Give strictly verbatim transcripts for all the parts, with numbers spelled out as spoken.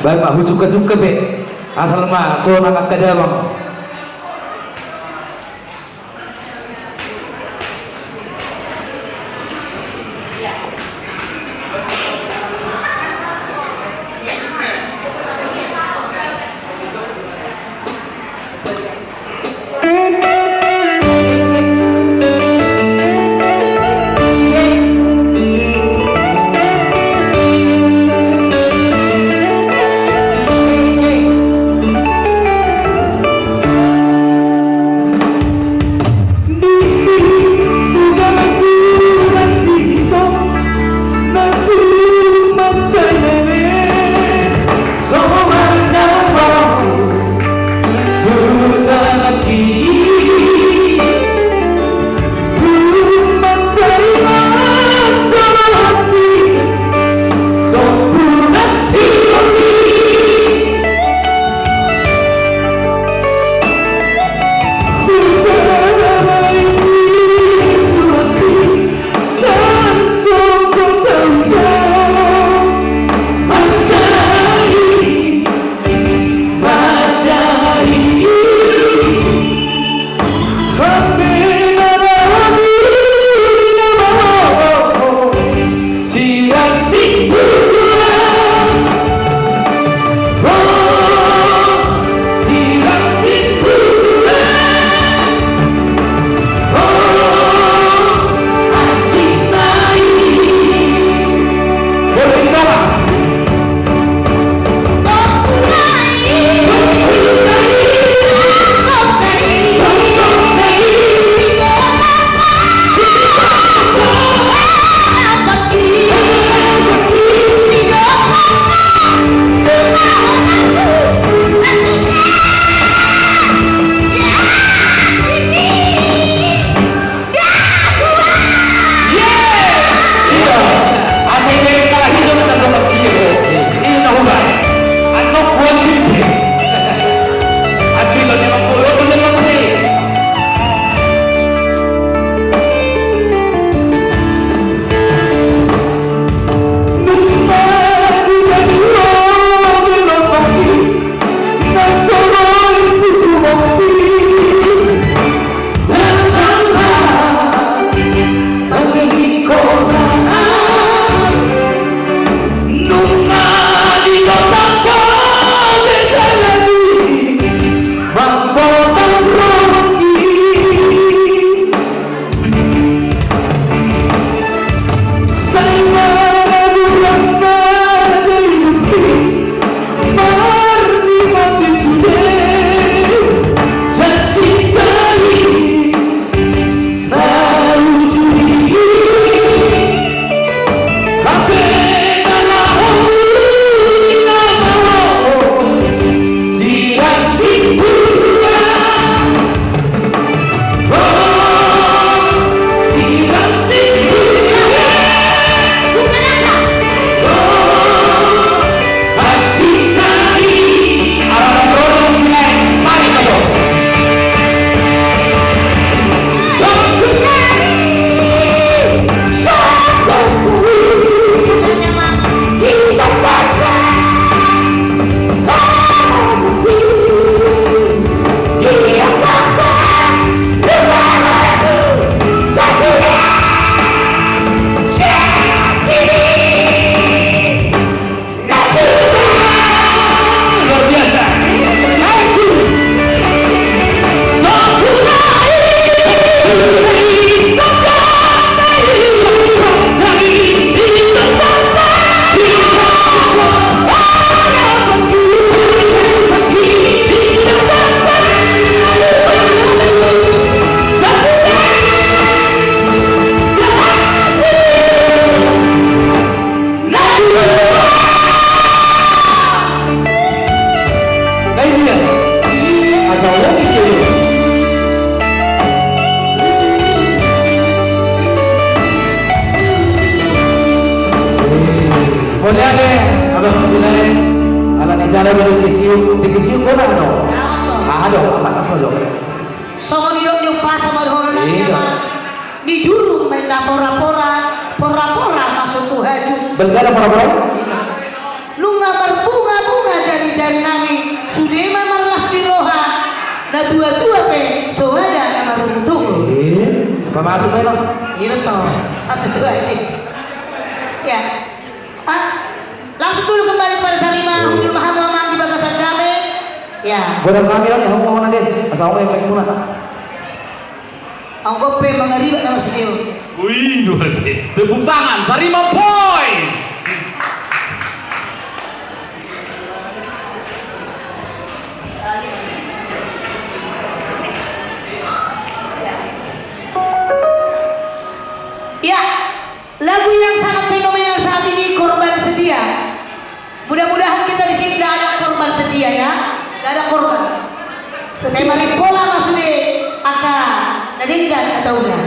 Baen ma, husungkasungka pe. Asal ma sonang angka damang. Mauliate, Abang Sule, ala ni jala do dengke siuk, dengke siuk bona do. Aha do, apa kas masuk? Songon i do ni umpasa ma dohonon nami. Iya. Ama. Ni durung ma inna pora-pora, pora-pora masuk tu hajut. Benda na pora-pora? Iya. Nunga marbunga-bunga Jari nami sude ma marlas di roha, na tua-tua pe so ada na marungut-ungut. Eh, pamasuk memang. Iya to, masuk tu aja. Ya. Ah, langsung dulu kembali kepada Sarima, hujur ma hamu amang di bagasan dame. Ya. Godang nami on, ya, hamu on ate. Asa on, ya, muna. Anggo pe mangaribak nama sude on. Wih, dua te. Tepuk tangan, Sarima Boys. Ya, lagu yang sangat fenomenal saat ini, Korban Setia. Mudah-mudahan kita di sini nggak ada korban setia, ya. Nggak ada korban. Setia. Sai marimpola ma sude angka na denggan atauna.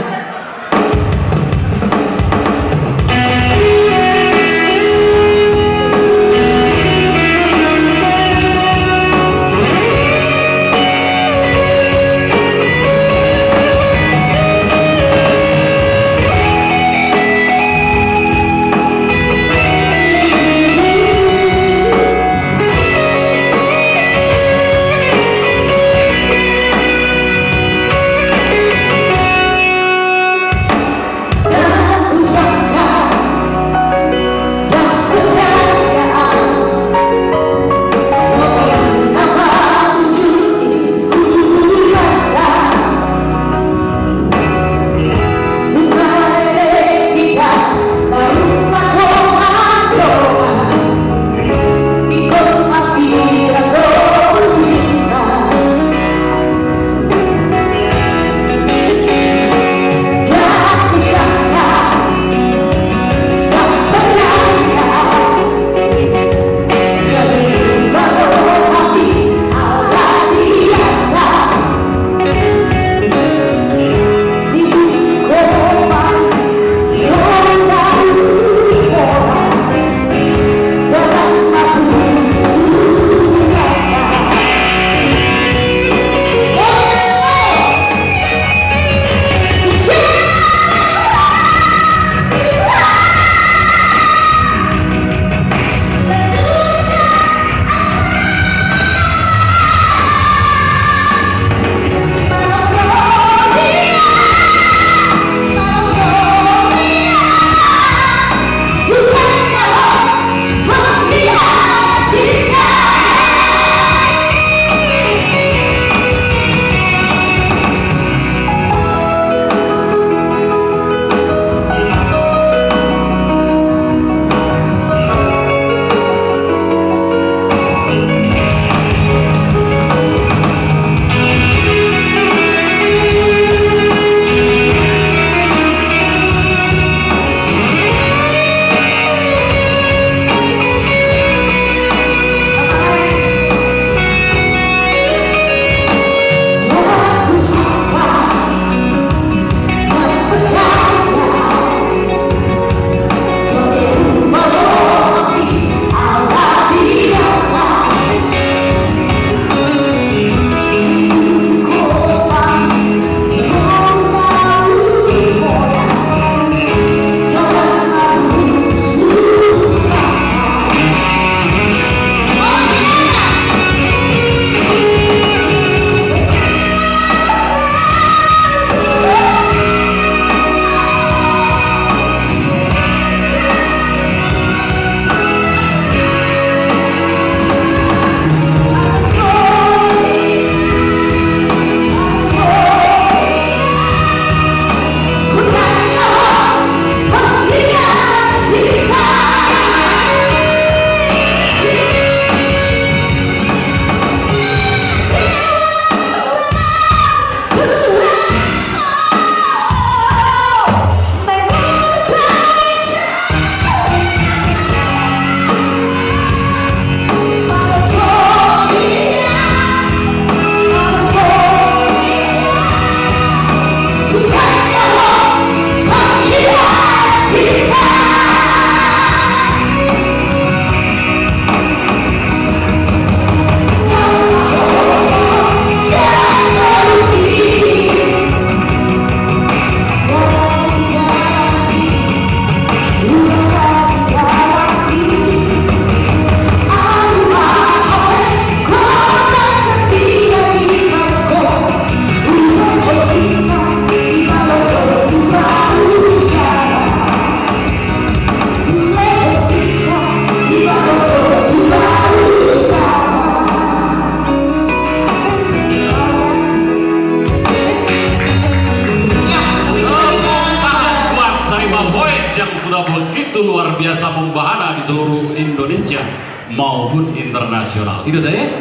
maupun internasional. I do ate?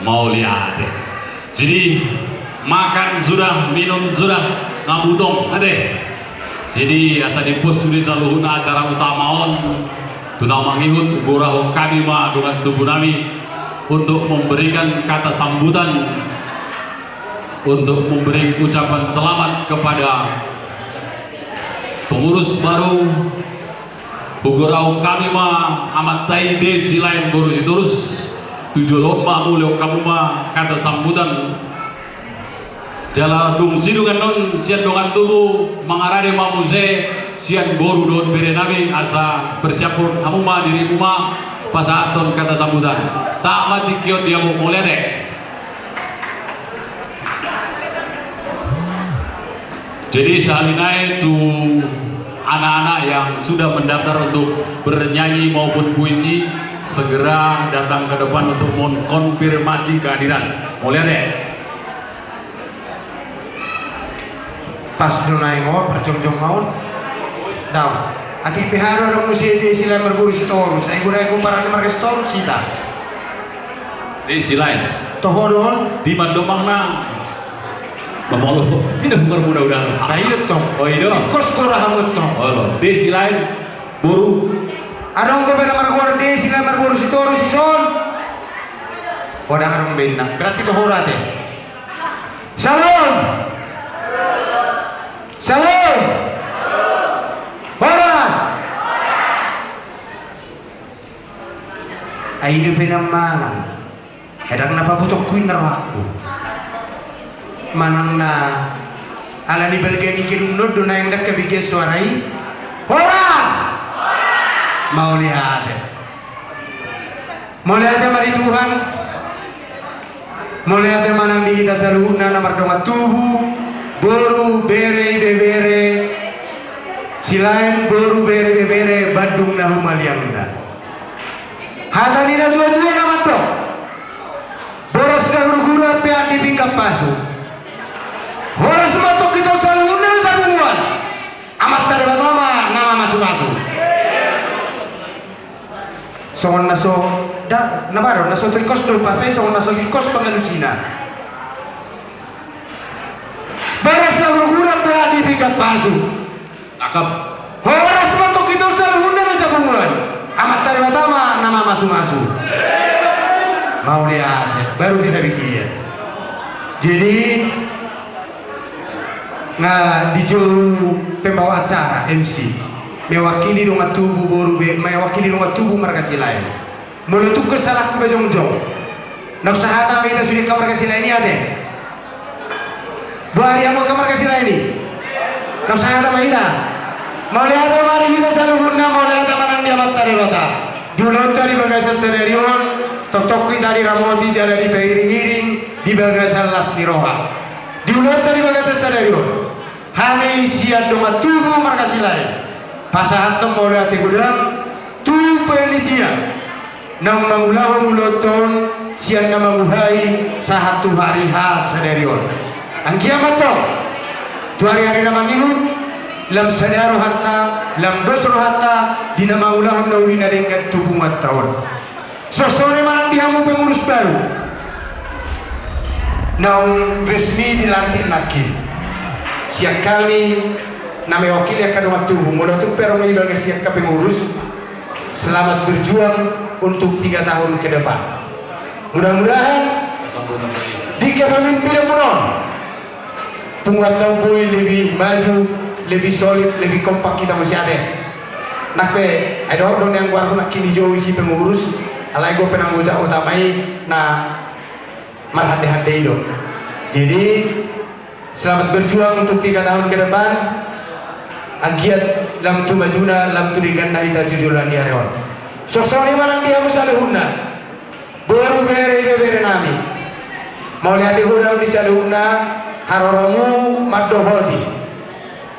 Mauliate. Jadi, makan sudah, minum sudah, nga butong ate. Jadi, asa dipos sude saluhutna acara utama on, tu na mangihut, hugorahon hami ma dongan tubu nami untuk memberikan kata sambutan, untuk memberi ucapan selamat kepada pengurus baru. Hugorahon hami ma amanta i, Desi Laen boru Sitorus, tu jolo on ma, ulehon hamu ma kata sambutan. Jala dung sidung annon sian dongan tubu, mangarade ma muse sian boru dohot bere nami, asa persiaphon hamu ma dirimu ma pasahathon kata sambutan. Sahat ma tingki on di hamu, mauliate. Jadi, sahali nai tu anak-anak yang sudah mendaftar untuk bernyanyi maupun puisi, segera datang ke depan untuk mengkonfirmasi kehadiran. Mauliate. Pas do naeng on, parjongjong on. Dao. Atik beha do adong muse Desi Laen marboru Sitorus. Ai godang i, paranna marga Sitorus hita. Desi Laen. Toho do on. Di ma domangna? Mamolo, i do hukar muna udah. Nah, i do tong. Oh, i do. Tingkos goar hamu tong. Olo, Desi Laen boru. Adong dope na margoar Desi Laen marboru Sitorus dison? Oh, ndang adong baenna. Berarti toho do ate. Salam. Salam. Horas. Ai i dope na mangan. Ai ndang na pabutongku inna rohangku. Manang na ala ni balga ni gedung on do naeng ndang habigean soara i. Horas. Mauliate. Mauliate ma di Tuhan. Mauliate ma nang di hita saluhutna na mardongan tubu, boru, bere, ibebere, Silaen boru, bere, ibebere, Bandung na humaliangna. Hata ni na tua-tua na mandok: Boras na gurguran, peak di pinggan pasu. Horas ma tongtong hita saluhutna na sapunguan. Amanta Debata ma na mamasu-masu. Songon na so, da, na baru, na so tingkos do pasai, songon na so tingkos pangalusina. Boras na gurguran, peak di pinggan pasu. Cakep. Horas ma tongtong hita saluhutna na sapunguan. Amanta Debata ma na mamasu-masu. Mauliate, baru kita bikin. Jadi, nga dijou pembawa acara, M C, mewakili dongan tubu boru be, mewakili dongan tubu marga Silaen. Molo tung salangku pe jongjong, naung sahata ma hita sude angka marga Silaen i ate. Boha di hamu angka marga Silaen i? Naung sahata ma hita. Mauliate ma di hita saluhutna, mauliate ma nang di Amanta Debata. Di ulaonta di bagasan sadari on, tongtong hita diramoti jala dipairing-iring di bagasan las ni roha. Di ulaonta di bagasan sadari on, hami sian dongan tubu marga Silaen pasahathon mauliate godang tu panitia naung mangulahon ulaonta on sian na manguhai sahat tu hari H sadari on. Anggiat ma tong tu ari-ari na mangihut lam sada rohanta, lam dos rohanta di na mangulahon na uli na denggan tu punguanta on. Songon i ma nang di hamu pengurus baru naung resmi dilantik nangkin. Sian hami na mewakili angka dongan tubu, molo tung pe adong di bagas ni angka pengurus, selamat berjuang untuk tiga tahun ke depan. Mudah-mudahan di kepemimpinanmuna on, punguanta on boi lebih maju, lebih solid, lebih kompak hita muse ate. Nang pe, ai dohot do nian goarhu nangkin dijou isi pengurus, alai godang pe nang gojak utama i na marhande-hande i do. Jadi, selamat berjuang untuk tiga tahun ke depan. Anggiat lam tu majuna, lam tu dengganna hita tu joloan ni ari on. Songon i ma nang di hamu saluhutna. Boru, bere, ibebere nami. Mauliate godang di saluhutna, haroromu mandohoti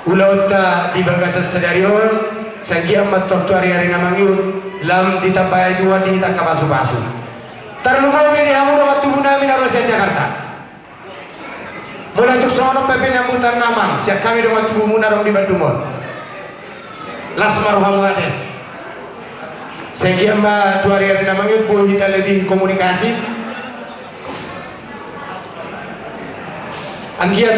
ulaonta di bagasan sadari on, sai anggiat ma tong tu ari-ari na mangihut lam ditambai Tuhan di hita angka pasu-pasu. Tarlumobi di hamu dongan tubu nami na ro sian Jakarta. Molo tung songon on pe penyambutan na mang sian hami dongan tubumuna adong di Bandung on, las ma rohamu ate. Sai anggiat ma tu ari-ari na mangihut boi hita lebih komunikasi. Anggiat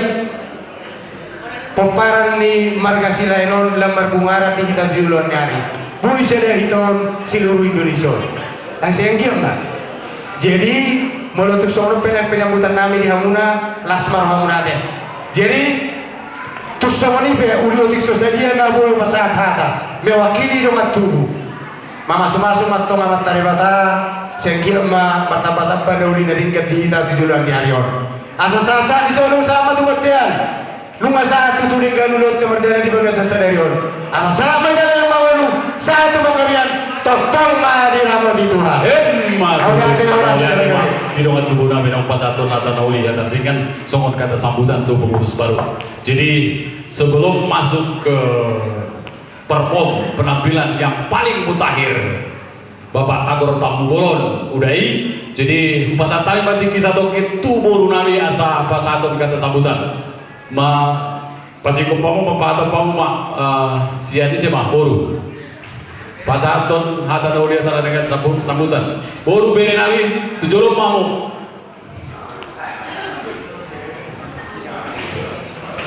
pomparan ni marga Silaen on lam marbungaran di hita tu joloan ni ari. Boi sada hita on seluruh Indonesia on. Sai anggiat ma. Jadi, molo tung songon on pe na penyambutan nami di hamuna, las ma rohamuna ate. Jadi, tung songon i pe, uli otik so sadia na boi pasahat hata mewakili dongan tubu. Mamasu-masu ma antong Amanta Debata, sai anggiat ma martamba-tamba na uli na denggan di hita tu joloan ni ari on. Asa sahat-sahat ni solu sahat ma tu bontean. Nunga sahat tutu denggan ulaonta mardalan di bagasan sadari on. Asa sahat ma hita lelang mangolu, sahat tu panggabean, tongtong ma diramoti Tuhan. Emma tutu. Mauliate, horas. Mauliate ma di dongan tubu nami naung pasahathon hata na uli, hata na denggan, songon kata sambutan tu pengurus baru. Jadi, sebelum masuk ke perform penampilan yang paling mutakhir, Bapak Tagor Tampubolon, udah i. Jadi, hupasahat hami ma tingki satongkin tu boru nami asa pasahathon kata sambutan. Ma, pasingkop hamu ma, pasahat hamu ma, eh, sian ise ma, boru. Pasahathon hata na uli, hata na denggan, sambu-, sambutan. Boru bere nami, tu jolo ma hamu.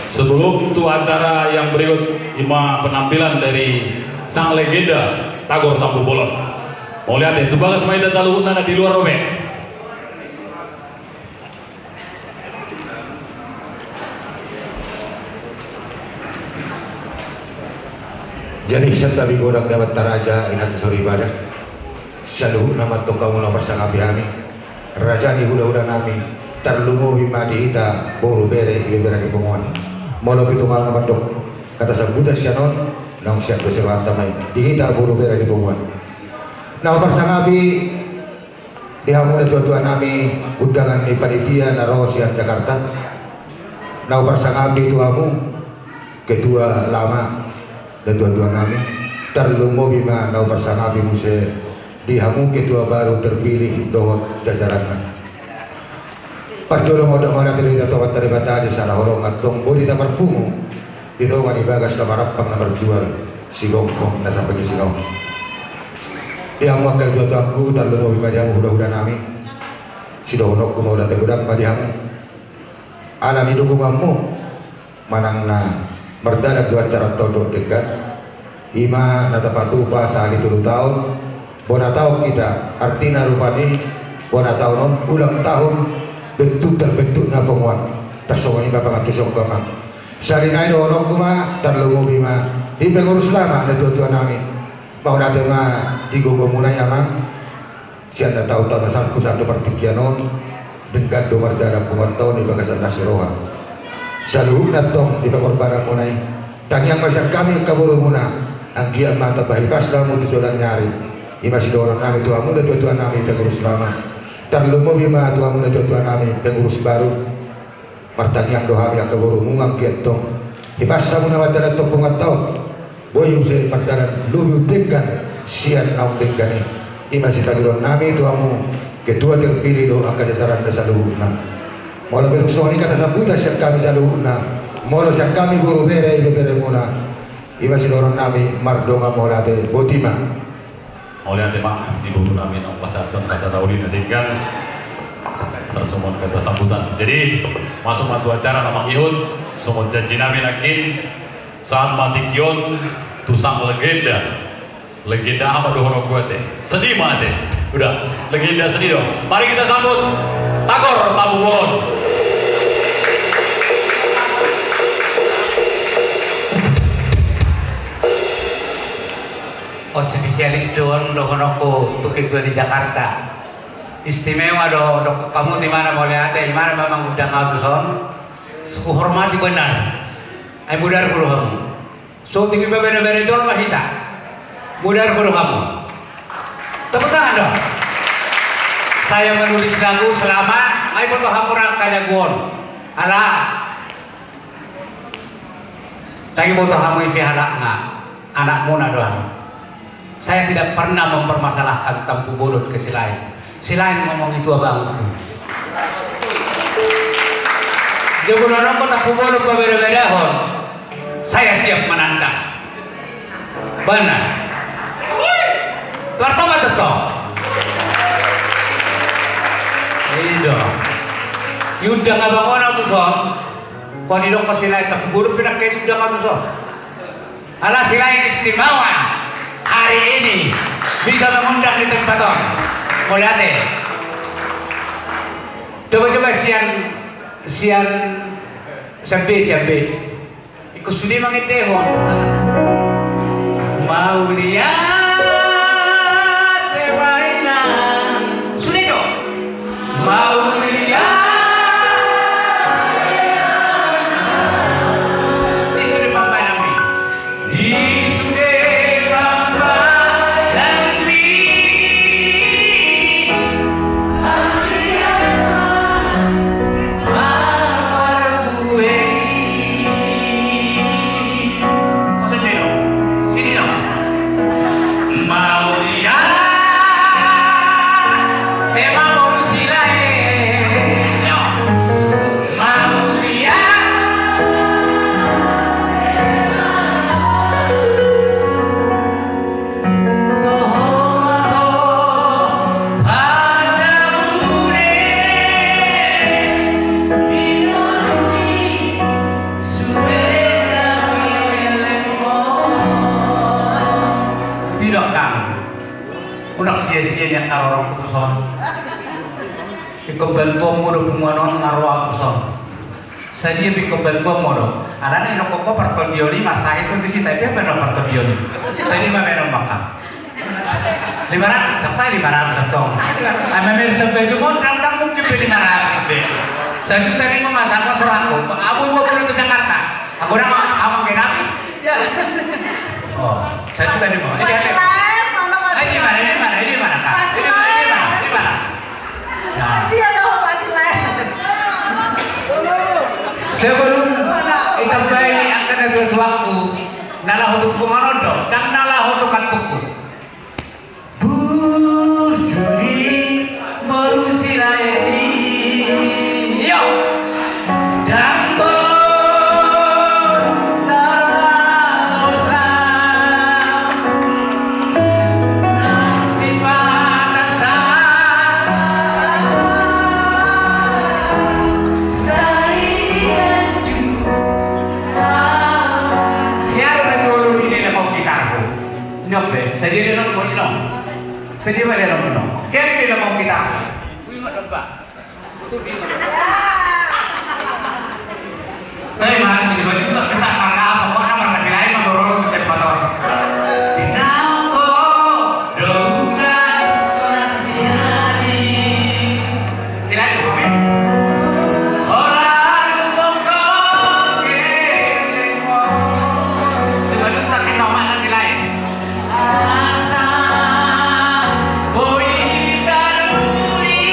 Sebelum tu acara yang berikut, ima penampilan dari sang legenda Tagor Tampubolon. Mauliate, tu bagas ma hita saluhutna, na di luar dope. Jadi, santabi godang di Amanta Raja, Inanta Soripada. Saluhutna ma antong hamu na huparsangapi hami, raja ni huda-huda nami, tarlumobi ma di hita boru bere ibebere ni punguan. Molo pitung ahu na mandok kata sambutan sian on, naung sian do sirohanta ma i di hita boru bere ni punguan. Na huparsangapi di hamu na tua-tua nami, undangan ni panitia na ro sian Jakarta. Na huparsangapi tu hamu, ketua lama, na tua-tua nami, tarlumobi ma na huparsangapi muse di hamu ketua baru terpilih dohot jajaranna. Parjolo ma unduk mauliate do hita tu Amanta Debata di sada holong antong boi hita marpungu di tonga ni bagas na marampang na marjual, sigomgom na sapangisingon. Di hamu angka tua-tuangku, tarlumobi ma di hamu huda-huda nami, sidohononku mauliate godang ma di hamu ala ni dukunganmu manang na mardalan do acaranta on dohot denggan. Ima na tapatupa sahali tolu taon bona taon hita, artina rupani bona taon on ulang tahun bentuk terbentukna punguan. Tarsongon i ma pangantusionku, amang. Sahali nai dohononku ma, tarlumobi ma di pengurus lama na tua-tua nami. Mauliate ma di gogomuna i, amang. Sian na taon-taon na salpu sahat tu partingkian on, denggan do mardalan punguanta on di bagasan las ni roha. Saluhutna antong di pangorbananmuna i, tangiang ma sian hami angka borumuna, anggiat ma tamba hipas do hamu tu joloan ni ari. Ima sidohonon nami tu hamu na tua-tua nami pengurus lama. Tarlumobi ma tu hamu na tua-tua nami pengurus baru. Martangiang do hami angka borumu, anggiat antong hipas hamu na mardalan tu punguanta on, boi muse mardalan lobi denggan sian naung denggan i. Ima sitadonon nami tu hamu ketua terpilih dohot angka jajaranna saluhutna. Molo pe dung songon i kata sambutan sian hami saluhutna, molo sian hami boru bere ibeberemuna, ima sidohonon nami mardongan mauliate, boti ma. Mauliate ma di boru nami naung pasahathon hata na uli na denggan, tarsongon kata sambutan. Jadi, masuk ma tu acara na mangihut, songon janji nami nangkin, sahat ma tingki on tu sang legenda. Legenda aha ma dohononku ate? Seni ma ate. Udah, legenda seni do. Mari kita sambut Tagor Tampubolon. On spesialis do on dohononku tu ketua di Jakarta. Istimewa do, dohononku tu imana mauliate, imana ma mangundang ahu tu son. Huhormati benar. Ai mudarhu do hamu. So tingki pe bere-bere jolma hita. Mudarhu do hamu. Tepuk tangan dong. Saya menulis lagu selama, ai boto hamu ra angka lagu on. Ala. Tagi boto hamu ise halakna, anakmuna do ahu. Saya tidak pernah mempermasalahkan Tampubolon ke Silaen. Silaen ngomong itu abangku. Jabulononku Tampubolon pabere-berehon. Saya siap menantang. Benar. Martoba tongtong. I do. Diundang abang on au tuson. Ho didok ho si lae, tapi buruk pinang ke diundang au tuson. Ala si lae istimewa hari ini bisa mengundang di tempat on. Mauliate. Coba-coba sian, sian, sian B, sian B. Ingkon sude mangendehon. Mauliate ma inang. Sude do. Mauliate. Di sude pambahenanmi. Di sude pambahenanmi. Mauliate. Tidak kan. Unang sia-sia nian harorongku tuson. Ingkon bantuanmu do punguan on nga ro au tuson. Sadia pe ingkon bantuanmu do. Alana idokkon ho partondion i marsahit ho tusi, tapi aha bahenon partondion i? Sadia ma bahenon mangka? Lima ratus, ndang sae lima ratus antong. Ai mamereng sian bajum on ndang, ndang mungkin pe lima ratus be. Sajuta do i ma masa, masa rohangku. Abu, abu, abu tu Jakarta. Aku orang amang genapi. Oh, sajuta do i ma. Ini ada. Ini mana, ini mana, ini mana, Kak? Ini mana, ini mana, ini mana? Nah. Dia dong, Mas Len. Sebelum ditambai angka na tua-tuangku, na laho tu punguan on do, ndang na laho tu kantukku. Burju ni boru Silae i. Iyo. Dang boi tarlosa nang sipata sa. Sai dianju. Hea do na jolo di na maol gitarhu. Nyope, sadia do na maol gitarhu. Sadia ma do na maol gitarhu. Hea do na maol gitarhu. Ingot do ba. Tapi mah, di baju tak ketat marga apa? Pokokna marga Silae ma do rorot tu tempat on. Di taon ho do udan las ni ari. Silae tu kami. Holan tu bongkok geleng ho. Sebab tu tak kenal makna Silae. Asa boi taruli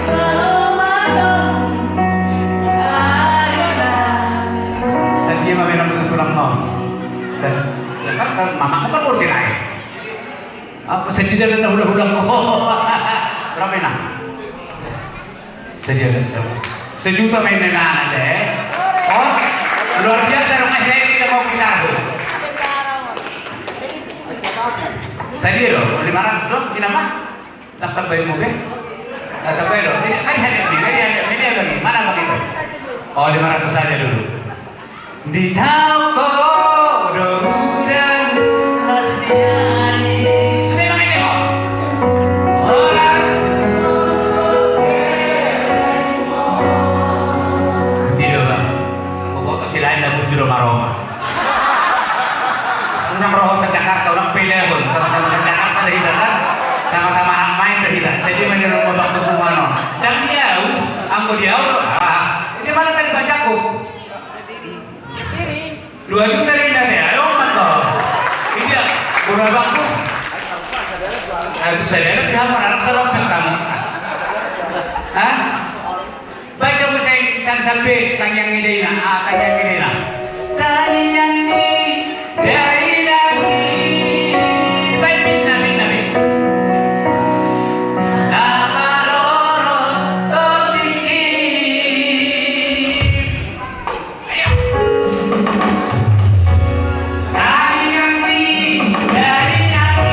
romadon arina. Sadia ma bahenon tu tulang ma on? Sa-, ya kan, kan mamakmu kan boru Silae. Apa sadia dalan na hula-hula ho? Berapa inang? Sadia, sadia. Sejuta main dengan aja, eh. Oh, luar biasa dong, eh, ini mau kita. Sadia do, lima ratus do, inang ma? Tetap baik mau be? Tetap baik do. Ini kan hadiah, ini hadiah, ini hadiah. Mana bang itu? Oh, lima ratus saja dulu. Di taon ho do udan las ni ari. Sude ma ende ho. Holan. Betul do bang. Boto Silae na burju do maroma. Unang ro ho sian Jakarta, unang pede ho. Sama-sama sian Jakarta do hita kan. Sama-sama anak main do hita. Sadia ma do na maol tu punguan on? Ndang di au, anggo di au do. Ah, di mana tadi bajaku? Dua juta do inna, ayo mantap. Idia, boru abangku. Ayo tu sadari, dia mararang sarong pertama. Hah? Baca musik san sampai tangiang idena, ah, tangiang idena. Tangiang ni dainang i. Baik, minna, minna, minna. Na marorot tondingki. Tangiang ni, tangiang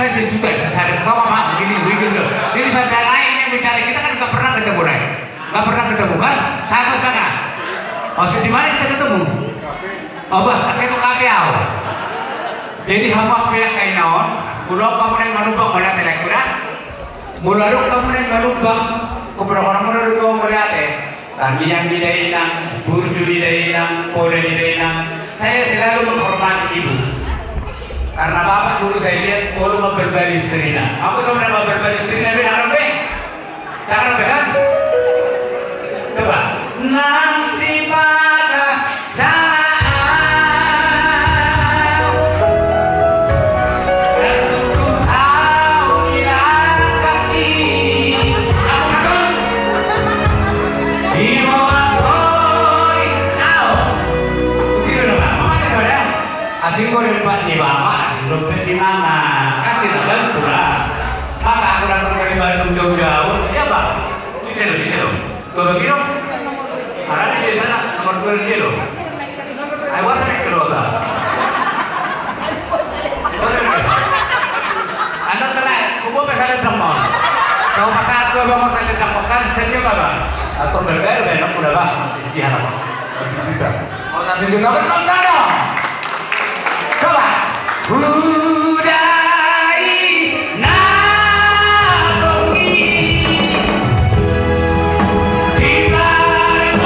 Saya sejuta, saya seratus setengah, Pak. Begini, begini tuh. Ini saudara lain yang bicara, kita kan nggak pernah ketemu, Ray. Nggak pernah ketemu, kan? Satu setengah. Maksud di mana kita ketemu? Oh, bah, pakai itu kafe au. Jadi, hamu apa yang kain naon? Mula hamu naeng manumbang, mula telek, mula. Mula dong hamu naeng manumbang. Kau pernah orang mula dong tuang mula ate. Tangiang ni dainang, burju ni dainang, poda ni dainang. Saya selalu menghormati ibu. Karena bapak dulu saya lihat, oh, lu mambalbali istrina. Aku sama dengan mambalbali istrina, be, nang be? Nang be, kan? Coba. Nang sipata sama au. Tertutup au di langkah i. Aku betul. Di bawah kori au. Begitu dong, Pak. Mama tak boleh. Asing kau dari Pak di Bapak, asing dompet di Mama. Kasih lah, bantu lah. Masa aku datang dari Bandung jauh-jauh? Iya, Pak. Bisa loh, bisa loh. Tuh, bagi dong. Ada di desa lah, nomor dua dia loh. Ayo, wasa nih keluarga. Anda terakhir, gua mau pesan dendam mau. Sama pas saat gua mau pesan dendam, kan sedia, Pak, Bang? Atau berbayar, Bang? Udah, Bang. Sisihan apa? Satu juta. Oh, satu juta, betul, betul dong. Coba. Udah i, na tongi. Di balik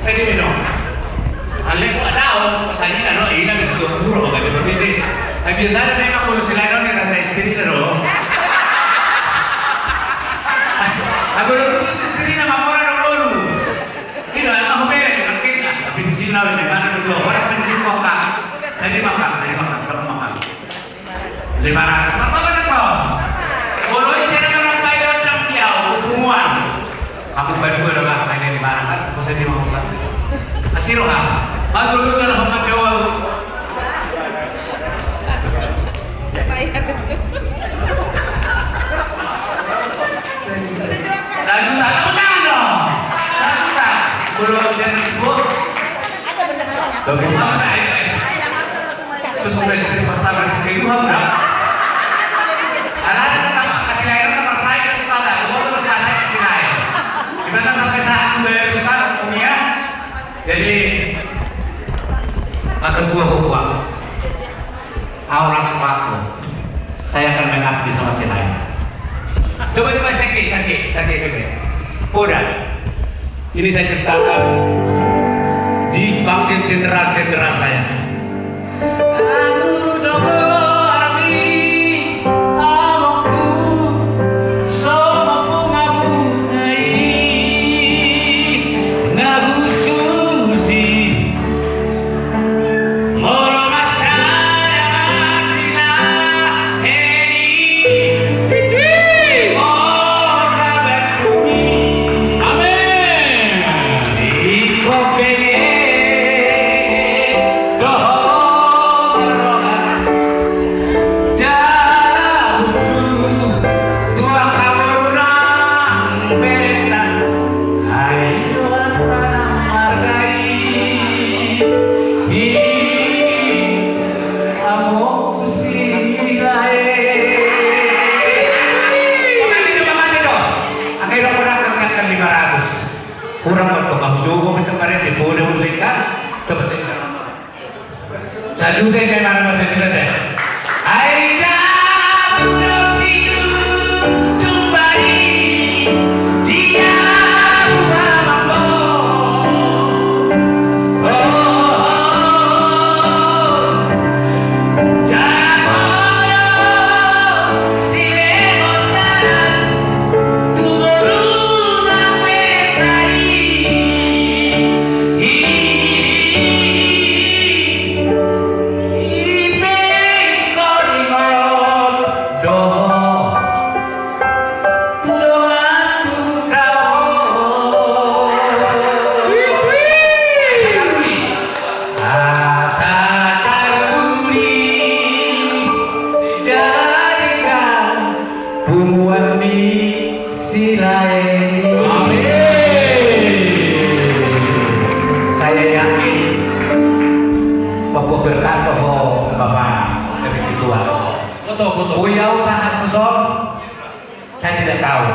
Sai di mino. Alai ko ada on, sai di mino, ina bisa dua puluh, bagai permisi. Ai biasa ada memang kalau selain on, rasa istri na do. Aku lo tuh istri na mamora do lu. Ino, aku bere, tapi, tapi di sini lah, di mana betul? Orang di sini makan. Sai di makan, sai di makan, dapat makan. Lima ratus. Apa betul kau? Kalau isi ada orang bayar dan dia hubungan. Aku berdua adalah main di mana kan? Kau saya di mana kan? Asiro ha. Maju lu kalau mau jawab. Satu juta, tepuk tangan dong. Satu juta. Kalau saya tersebut, bagaimana? Sudah istri pertama, istri kedua, udah. Ala ada tetap kasih lain, nomor saya, kasih pada. Gua terus kasih kasih lain. Gimana sampai saat itu bayar sekarang, Umi, ya? Jadi, makan dua buah. Aulas paku. Saya akan mengabdi sama si lain. Coba, coba, sakit, sakit, sakit, sakit. Poda. Ini saya ciptakan dipanggil jenderal-jenderal saya. Amu dohot armi, amokku, so mapungabungai, na hususi. Molo marsada ma Silahen i. Tui, tui. Molo na berdumi. Amen. Ingkon pengen dohot marroha. Jala butuh tu angka boru nang berenta. Ai do arta nang marga i. Hi, amokku Silahen. Pamane do, pamane do. Angka i do kurang, kurang lima ratus. Kurang waktu kamu jawab, bisa karen di pode musik kan? Coba saya. Sajuta i pe, mana ma sajuta i pe? Ai da mudo situ tumbali dia rumah mambo. Oh, oh, oh. Jala podo silemonta tu boru na berenta i. Boi au sahat tu son, saya tidak tahu.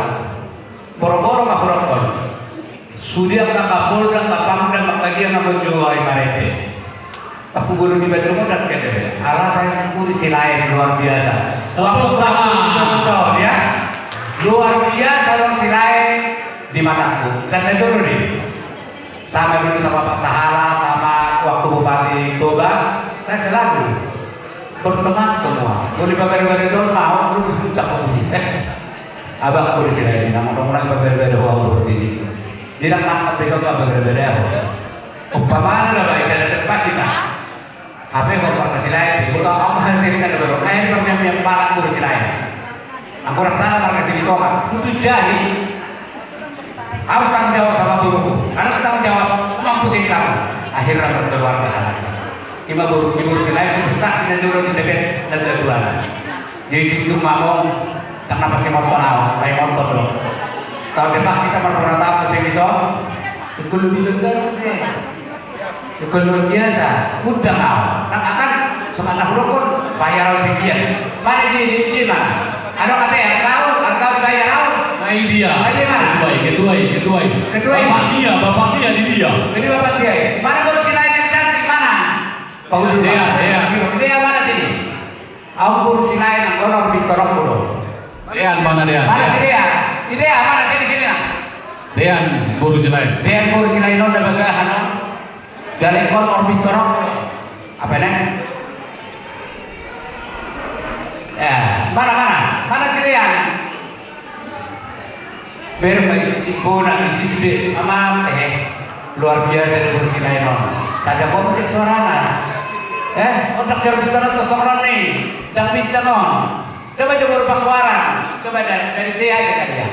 Boro-boro ma hurokkon. Sude angka Kapolda, angka Pangdam, angka dia nga manjou au i marende. Tapi bolon di Bandung udah kene be. Ala saya syukuri Silaen luar biasa. Tepuk tangan. Betul, betul, ya. Luar biasa dong Silaen di mataku. Saya jujur nih. Sama dulu sama Pak Sahala, sama waktu Bupati Toba, saya selalu berteman semua. Boleh pamer-pamer itu mau lu puncak kopi. Abang polisi lain, nama orang pamer-pamer, wah, seperti ini. Tidak makan besok apa berbeda. Umpamana lah, saya datang pagi, nah. Hape ho marga Silaen, boto au ma hal jadi kada baru. Akhirnya yang yang balak boru Silaen. Anggo rasa marga Sibitonga, butuh jadi. Harus tanggung jawab sama boruku. Karena tanggung jawab mampu singkap. Akhirnya berkeluarga anak. Ima boru boru Silaen sudah tak sini dulu di tebet dan tuan. Jadi itu mamong dan apa sih motor au, baik motor dong. Tahun depan kita berpura tahu sih bisa. Itu lebih dengar sih. Itu luar biasa. Udah kau. Nah, akan semangat hurokkon bayar au sekian. Mana di di di mana? Ada kata ya kau, kau bayar au. Nah, ini dia. Nah, di mana? Ketua, ketua, ketua. Ketua. Bapak dia, bapak dia di dia. Jadi bapak dia. Mana boru Silaen yang cantik mana? Pak Udur. Dia, dia. Dia mana sini? Au boru Silaen, anggo na orbit torokku do. Dean mana Dean? Mana si Dean? Si Dean mana sini sini nah? Dean boru Silaen. Dean boru Silaen on da bagahana. Jala ingkon orbit torokku. Apa ne? Ya, mana mana? Mana si Dean? Berma isi bona isi sude ama eh luar biasa di kursi lain on. Tajam kau musik suarana. Eh, otak serpitan atau seorang nih dan bintang on. Coba coba rupa keluaran. Coba dari, dari saya aja kali ya.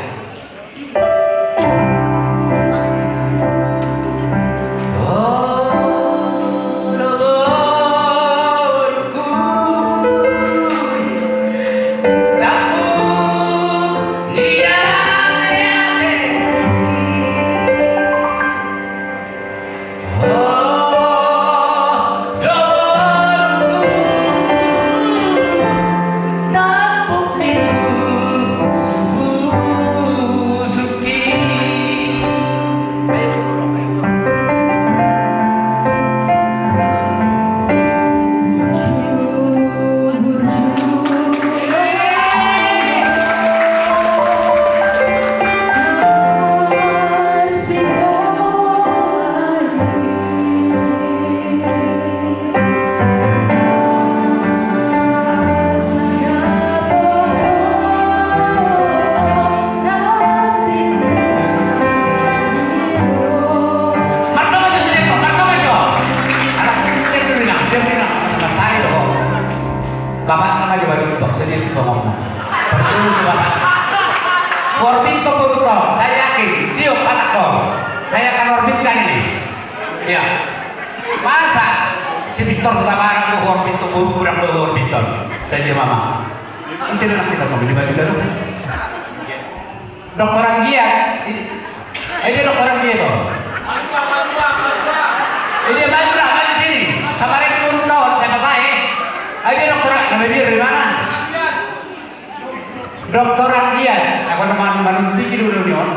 Bapak nama juga duduk, sedih suka ngomong. Pertemu ke bapak. Orbit ke boru to, saya yakin, tiup mata kau. Saya akan orbitkan ini. Iya. Masa si Victor Hutabarat mau orbit tu boru kurang mau orbit on. Saya dia mama. Bisa dengar kita kau ini baju dalam. Dokter Anggiat. Ini, eh, dia dokter Anggiat tuh. Ini dia maju lah, maju sini. Sabar ini boru to, saya pasai. Eh, dia dokter Ang-, nama biar dari mana? Dokter Anggiat, aku nama manuntiki dulu nih, on.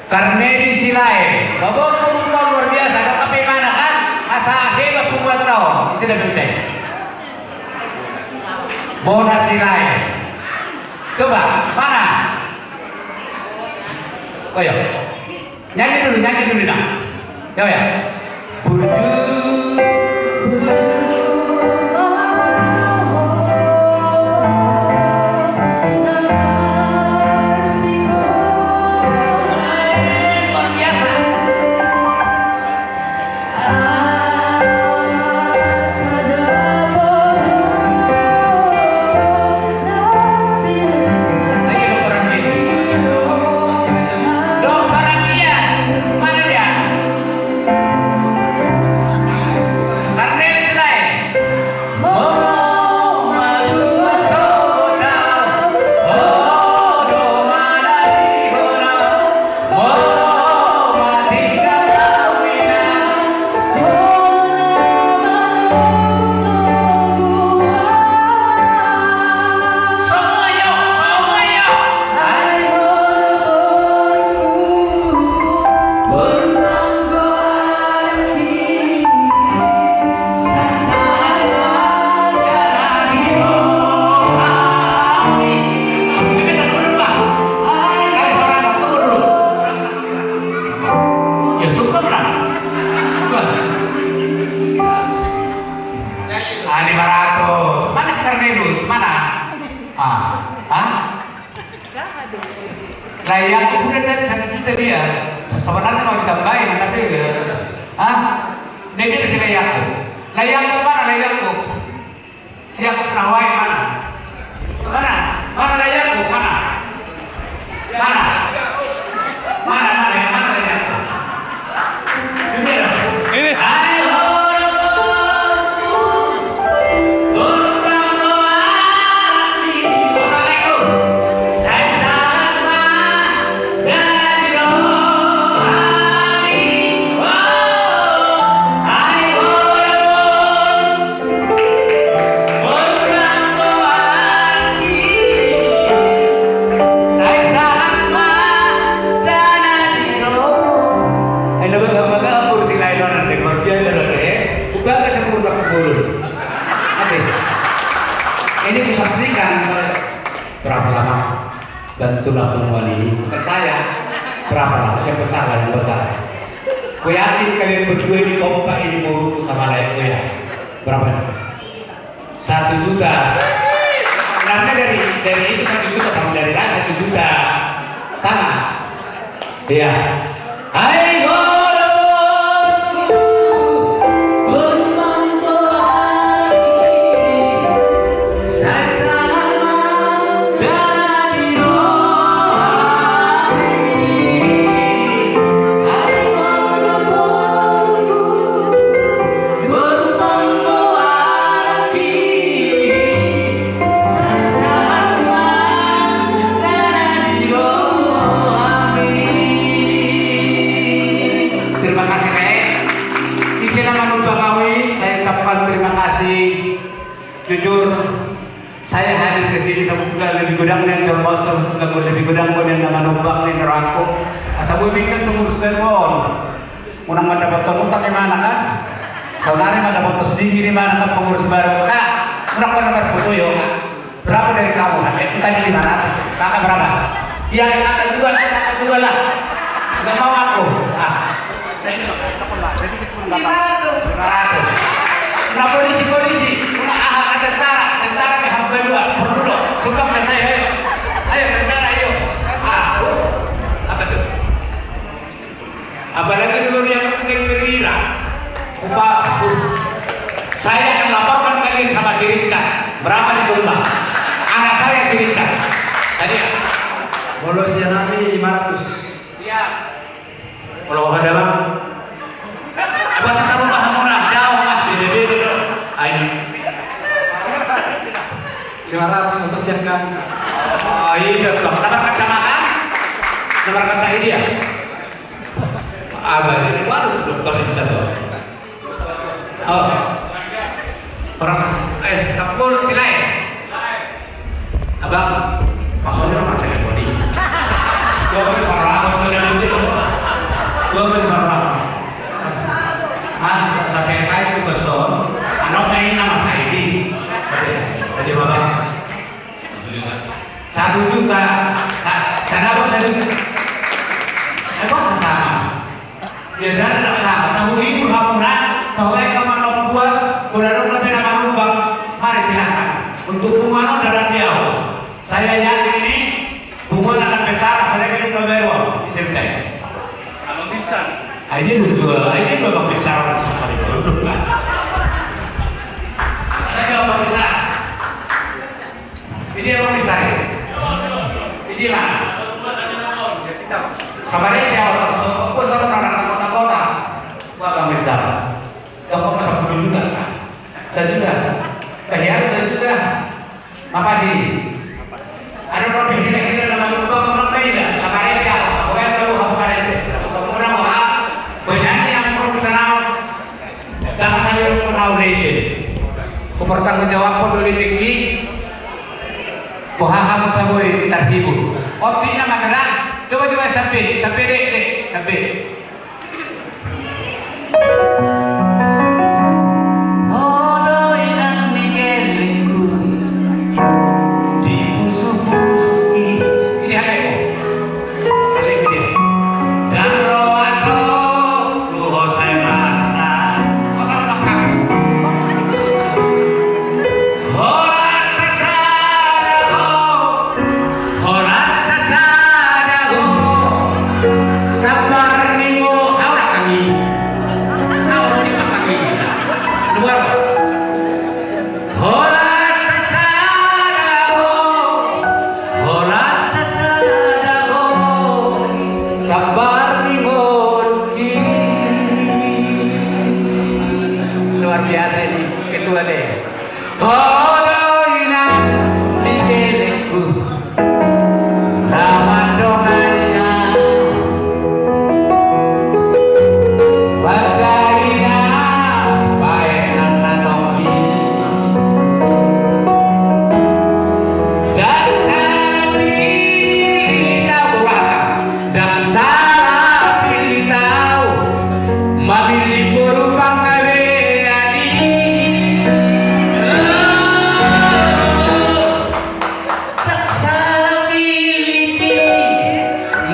Karena di Silaen, bapak turun tahun luar biasa, ada tapi mana kan? Asa hebat pembuat tahun, bisa dapat bisa. Bona Silaen. Coba, mana? Oh ya. Nyanyi dulu, nyanyi dulu, nah. Ya, ya. Burju, burju, luar biasa. Ayo, dokter Anggiat. Dokter Anggiat. Mana dia? Renus, mana? Ah, ah? Lai Yakub udah tadi satu juta dia. Sebenarnya mau ditambahin, tapi, ah? Dia, dia si Lai Yakub. Lai Yakub mana, Lai Yakub? Si Yakub na huaeng mana? Mana? Mana Lai Yakub? Mana? Mana? Mana, mana, yang mana Lai Yakub? Ini dia. Ini. Hai, ho, Ai na bagak-bagak ampur si Lai Lonan, luar biasa loh, eh. Bagak sampur tak pukul. Ate. Ini kusaksikan, berapa lama? Bantulah pengumuman ini. Bukan saya. Berapa lah? Yang besar lah, yang besar. Ku yakin kalian berdua ini kompak ini mau rumus sama lain. Oh ya. Berapa nih? Satu juta. Karena dari, dari itu satu juta sama dari lain satu juta. Sama. Iya. Ai ho, dohotku, bermanto hati, sai sahat ma dana di rohami. Ai ho, dohotku, bermanto hati, sai sahat ma dana di rohami. Terima kasih, Kak. Ise na manumpak au i, saya ucapkan terima kasih. Jujur, saya hadir ke sini sebetulnya lebih godang nian, cuma sebetulnya lebih godang nian na manumpak ni rohangku. Asa boi mingkat pengurus baru on. Unang mandapothon utang imana kan? Saonari mandapothon singgi imana kan pengurus baru. Kak, unang pernah berfoto yo, Kak. Berapa dari kamu, Kak? Eh, tadi lima ratus. Kakak berapa? Ya, kakak juga lah, kakak juga lah. Nggak mau aku. Ah. Lima ratus. Lima ratus. Nah, polisi, polisi. Unang aha, tentara, tentara ke hamba juga. Perlu dong. Sumbang tentara, ayo. Ayo, tentara, ayo. Ah. Apa tuh? Apalagi dulu yang mungkin perwira. Upah, saya akan laporkan kalian sama si Richard. Berapa disumbang? Anak saya si Richard. Tadi ya? Molo sian hami lima ratus. Siap. Molo ada, Bang. Apa sih sama Bang Mona? Jauh, Bang. Beda-beda dong. Ayo. Lima ratus untuk siap kan? Oh, iya, Bang. Dapat kacamata? Dapat kaca ini ya? Abang ini, waduh, dokter ini satu. Oh. Orang, eh, Kapol, si Lai. Abang, maksudnya orang telepon ini. Gua beli parah, gua beli parah. Gua beli parah. Mas, mas, saya, saya itu beson. Anak main nama saya ini. Jadi, Bapak. Satu juta, sa-, sada bos satu juta. Eh, bos sama. Biasanya tidak sama. Satu ribu kamu nak, soalnya kamu mau puas, udah dong tapi nama lubang. Mari silahkan. Untuk punguan dalam dia. Saya yakin ini punguan akan besar, apalagi di Pemberon, di Semsem. Abang bisa. Ah, ini lucu, ah, ini memang besar, suka diproduksi. Ada juga Abang bisa. Ini yang bisa ya? Ini lah. Sama dia dia orang so, gua sama orang sama kota-kota. Gua Bang Rizal. Toko masa sepuluh juta. Sejuta. Bayar sejuta. Apa sih? Ada orang pikir-pikir dalam rumah orang lain dah. Sama dia dia. Apa yang tahu apa dia? Orang wah. Penyanyi yang profesional. Jangan sampai kau tahu lecet. Kau bertanggung jawab kau dulu lecet ki. Boha hamu saboi terhibur. Opi na macana. Coba coba sampai sampai dek dek sampai. Ho do inang ni gelengku. Di pusu-pusuki. Ini hal yang Ndang loas ho tu ho sai marsak. Otak-otak. Horas Biasa ini ketua deh. Ho do inang di gelengku, na mandongani au. Bangga inang baenan na tonggi. Ndang sala pillit au, urahata. Ndang sala pillit au mamillit boru panggabean i. Ndang sala pillit i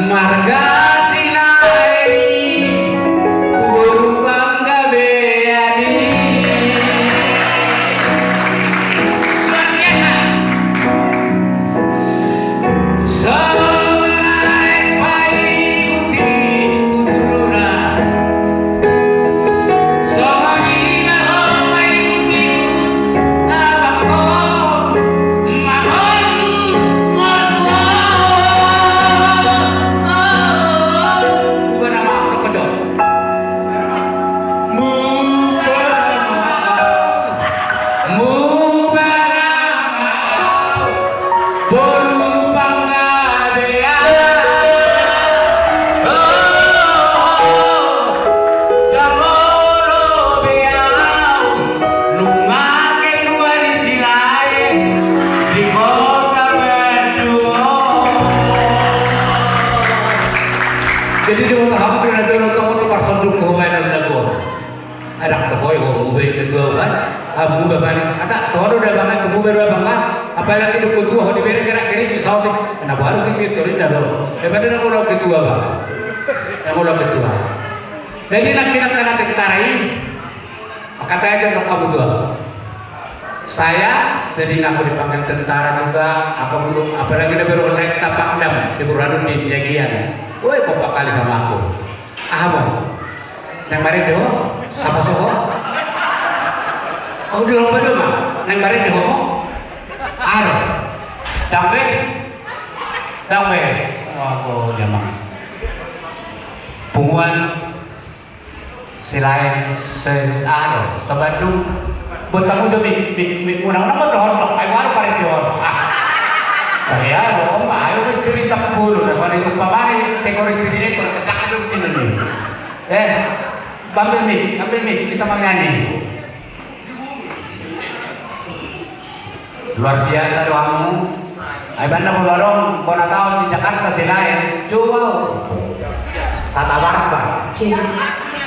marga Silaen i tu boru panggabean i. Luar biasa. Songon aek paihut i tu turpukna, songon i ma ho paihutihut abangkon mangolu ngolu on. Mubana ma au, rongkot jo. Mubana ma au. Mubana ma au. Boru panggabean. Oh, ndang olo be au nunga ketua ni Silaen di Kota Bandung. Jadi diboto hamu do na jolo tong tu parsonduk ho baenan na buat. Adong do ho i ho muba i ketua kan. Ah, muba bani. Ata toho do da bangga tu muba do bangga. Apalagi do ketua ho di bere gerak gerik di saotik. Na baru ketua torin da do. Daripada na ngolong ketua bang. Na ngolong ketua. Jadi nangkin angka na tentara i. Maka tanya jawab kamu tua. Saya sering aku dipanggil tentara juga, apa dulu, apalagi da baru naik tapang dam, si Burhanuddin Siagian. Woi, kompak kali sama aku. Aha mo? Naeng marende ho? Sapa soho? Au dilompa do ma. Naeng marende ho mo? Aro. Ndang be. Ndang be. Wah, ko jamang. Punguan Silaen se-, aha do, sabandung. Buat tamu jo mik, mik, mik muna, muna ma dohot dok, ai baru pare dohot. Ah. Nah, ya, lo, om, ayo, wis cerita pulu, nah, kalau umpama ni, tekor istri ini, kalau tedak ada begini nih. Eh, ambil mik, ambil mik, kita mau nyanyi. Luar biasa do hamu. Ai banda molo adong bona taon di Jakarta Silaen, coba. Satabarbar.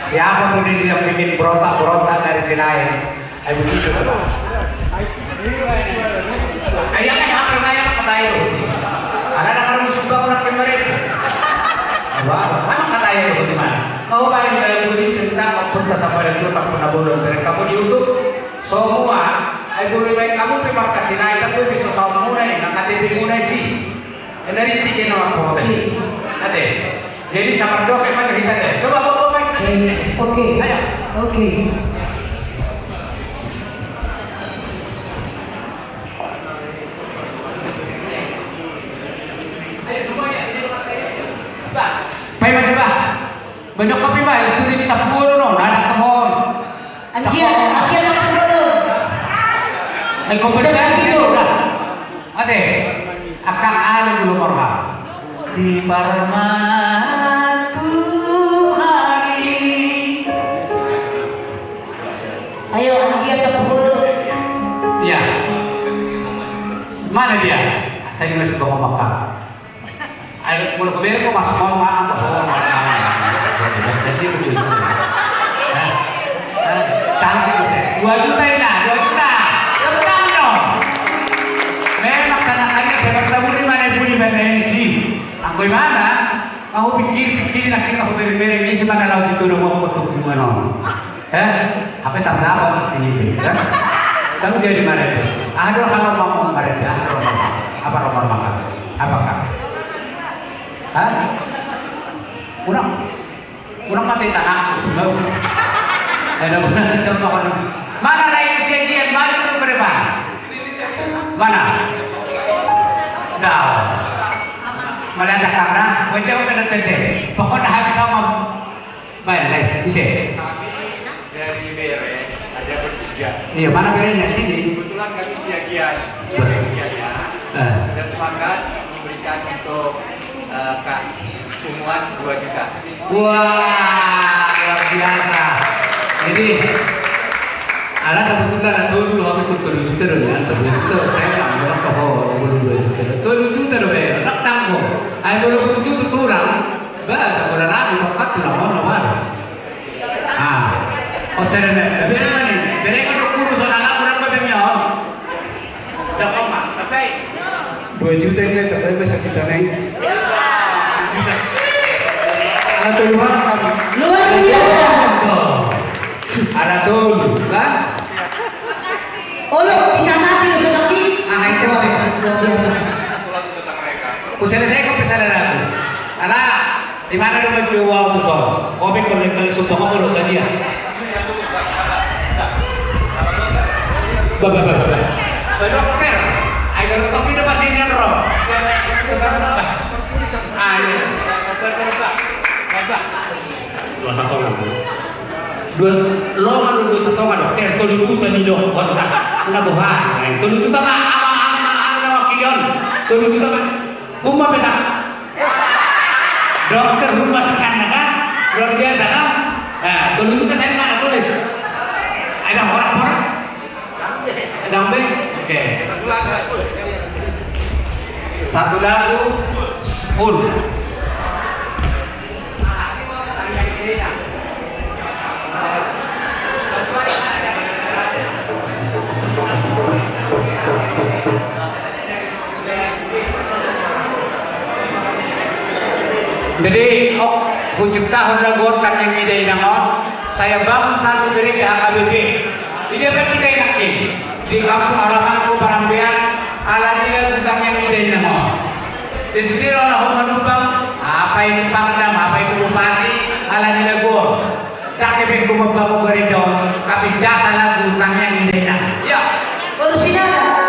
Siapa pun itu yang bikin berontak-berontak dari Silaen. Ai begitu. Ai yang apa, yang apa kata ayo. Ada, ada orang suka orang kemarin. Wah, mana kata ayo di mana? Kau paling dalam budi tentang apa, sampai itu tak pernah bolong dari kamu di YouTube. Semua, ai boi baen hamu pe markas Silaen, boi be so saut muna i, nang K T P muna i si. Enda rintik i na marpote. Ate. Jadi sabar doke ma hita te. Coba bawa bawa main. Oke. Ayo. Oke. Ayo semuanya. Bah. Pai maju bah. Banyak kopi bah. Studi kita pukul no. Nadak kebon. Anggiat, anggiat na parboru. Ai, kau sudah ganti tu. Ate, angka ale bulu morha. Di parmatuhani. Ayo, anggiat na parboru. Iya. Mana dia? Saya masih bawa makan. Ai, molo hubere ko masuk mama atau ho, mama. Jadi begitu. Eh, eh, cantik bisa. Dua juta ini, dua juta. Tepuk tangan dong. Memang sanakannya saya bertemu di mana, di mana M C. Anggo i mana? Aku pikir-pikir, akhirnya aku beri-beri, ini sih mana laut itu udah mau foto gimana? Eh, hape tardapat ini, kan? Kan jadi marende. Aha do hal na marende, aha do? Apa do marende? Apa kan? Hah? Unang, unang mate tanah, sebab. Eh, dah benar, coba kan. Mana lagi si Gian, mana tu berapa? Mana? Dah. Melihat karena, wajah udah tete. Pokoknya habis sama. Baik, baik, ise. Kami dari Bere ada ber-, Iya, mana berenya sini? Kebetulan kami sebagian, sebagian ya, sudah sepakat memberikan untuk, eh, Kak Sumuan dua juta. Wah, luar biasa. Jadi, ala sebetulna ala tolu, hape tolu juta do, ya, tolu juta, saya nggak mau tahu, dua juta. Tolu juta do, be, tak tanggung. Ayo, tolu juta tulang, bahasa bola lagi, tak tulang, mau, mau. Ah, oh, sere ne. Bere mani, bere kan dokuru so na lagu ramba bemion. Dah koma, sampai. Dua juta ini, tapi masa kita naik. Ala tolu hal kami. Luar biasa. Ala tolu, kan? Olo, dicatat ini sudah ki. Ah, hai, siapa, siapa? Luar biasa. Ku selesai, ku pesan lagu. Ala. Di mana do baju wau tu son? Kopi kau lekal sumpah kau baru saja. Ba, ba, ba, ba, ba. Ba, dokter. Ayo, dokter, kita masih nyerong. Ayo, dokter, dokter, dokter. Dua satonga. Dua, lo manu dua satonga, dokter, tolu juta ni dokter. Nda boha. Tolu juta ma, ama, ama, ama, ama, wakilion. Tolu juta ma. Umma peta. Dokter rumah tangga kan? Luar biasa kan? Nah, tolu juta saya mana tulis? Ada orang-orang? Dambe? Oke. Satu lagu full. Jadi, oh, huciptahon lagu on tangiang ni dainang on, saya bangun satu gereja H K B P. Di dia kan kita enak ini. Di kampung halamanku Parambean, ala ni lagu tangiang ni dainang on. Di sini rola ho manumbang, apa itu Pangdam, apa itu Bupati, ala ni lagu on. Ndang hepengku mambangun gereja on, tapi jasa lagu tangiang ni dainang. Iya. Original.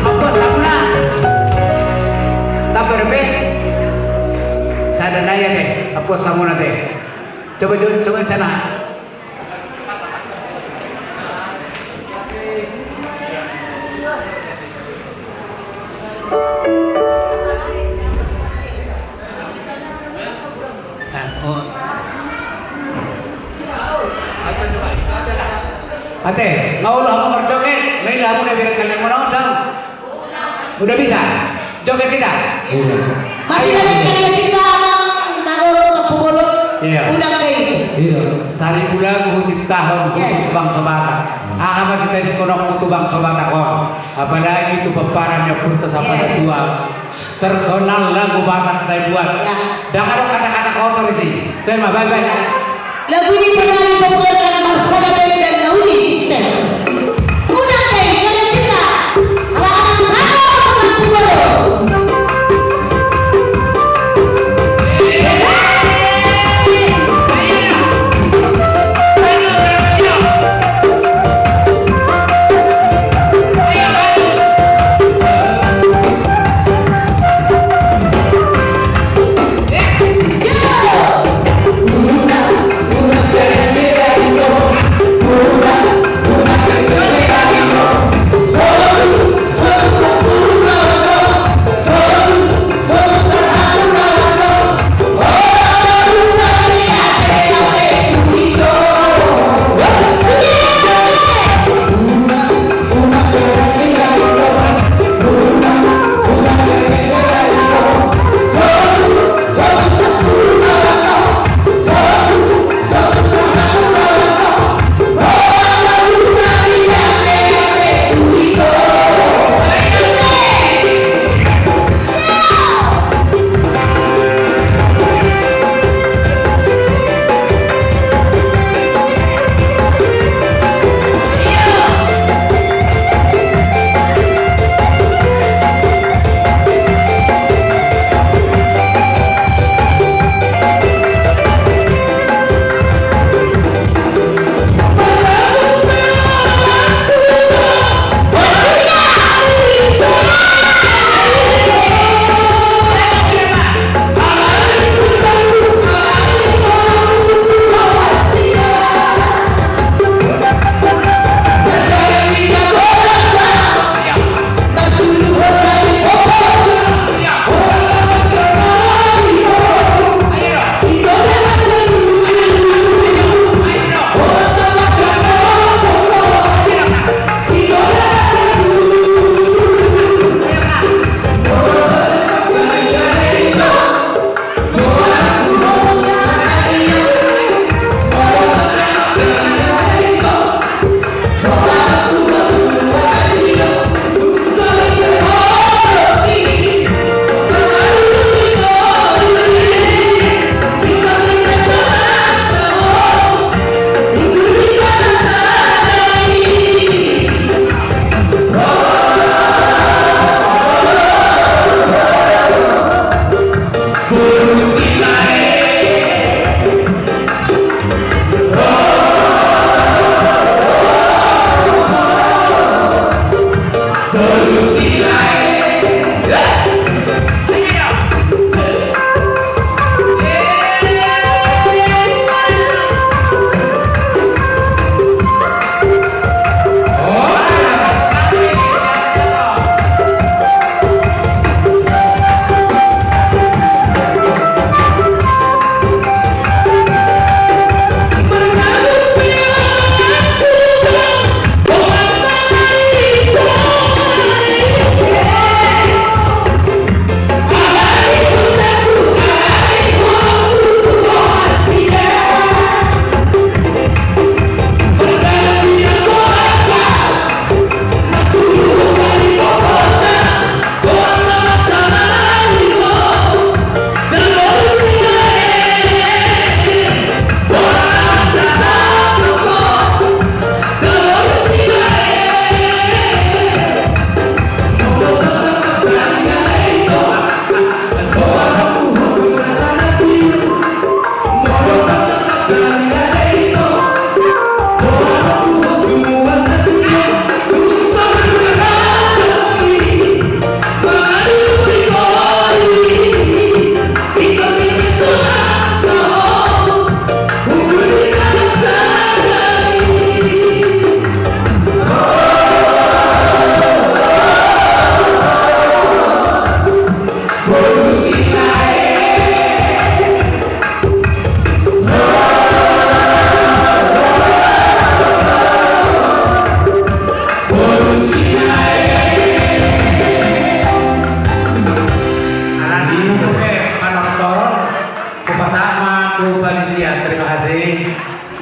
Ampus hamuna. Tamba dope. Sada nai ate. Ampus hamuna ate. Coba, coba, coba sana. Ate, nga olo hamu marjoget, maila hamu na bereng kalian mau nonton. Udah bisa? Joget kita. Masih ada yang kalian cinta abang, nang olo, nang pupolo. Iya. Udah kayak itu. Iya. Saribu lagu huciptahon khusus bangso Batak. Aha masih tadi konokku tu bangso Batak on. Apalagi tu pomparan ni ompunta Sapana Tua. Terkenal lagu Batak saya buat. Ya. Dang ada kata-kata kotor isi. Tema, bye-bye. Lagu ini pernah dipopulerkan Marsada Band dan Naudi System. Unang pe, karena cinta. Anak-anak Batak, anak muda.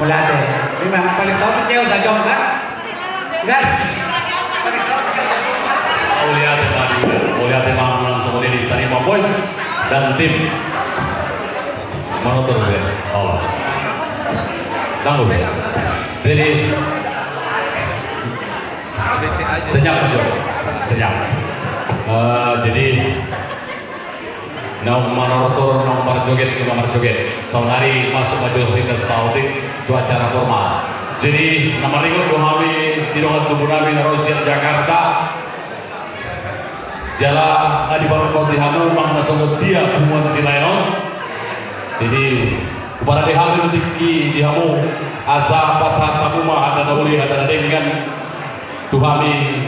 Mauliate. Ima paling saotik ya usah jom kan? Kan? Paling saotik ya usah jom kan? Mauliate ma di, mauliate ma nang songon i di Sarimae Boys dan tim. Manortor be. Oh. Tangguh be. Jadi senyap aja. Senyap. Eh, jadi naung manortor, naung marjoget, naung marjoget. Saonari masuk ma jo hita saotik tu acara formal. Jadi na maringot do hami di dongan tubu nami na ro sian Jakarta. Jala na diparorot hamu manang na songon dia punguan Silaon. Jadi huparade hami do tingki di hamu asa pasahat hamu ma hata na uli hata na denggan tu hami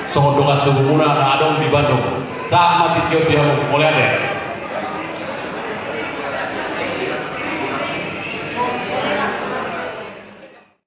songon dongan tubumuna na adong di Bandung. Sahat ma tingki on di hamu, mauliate.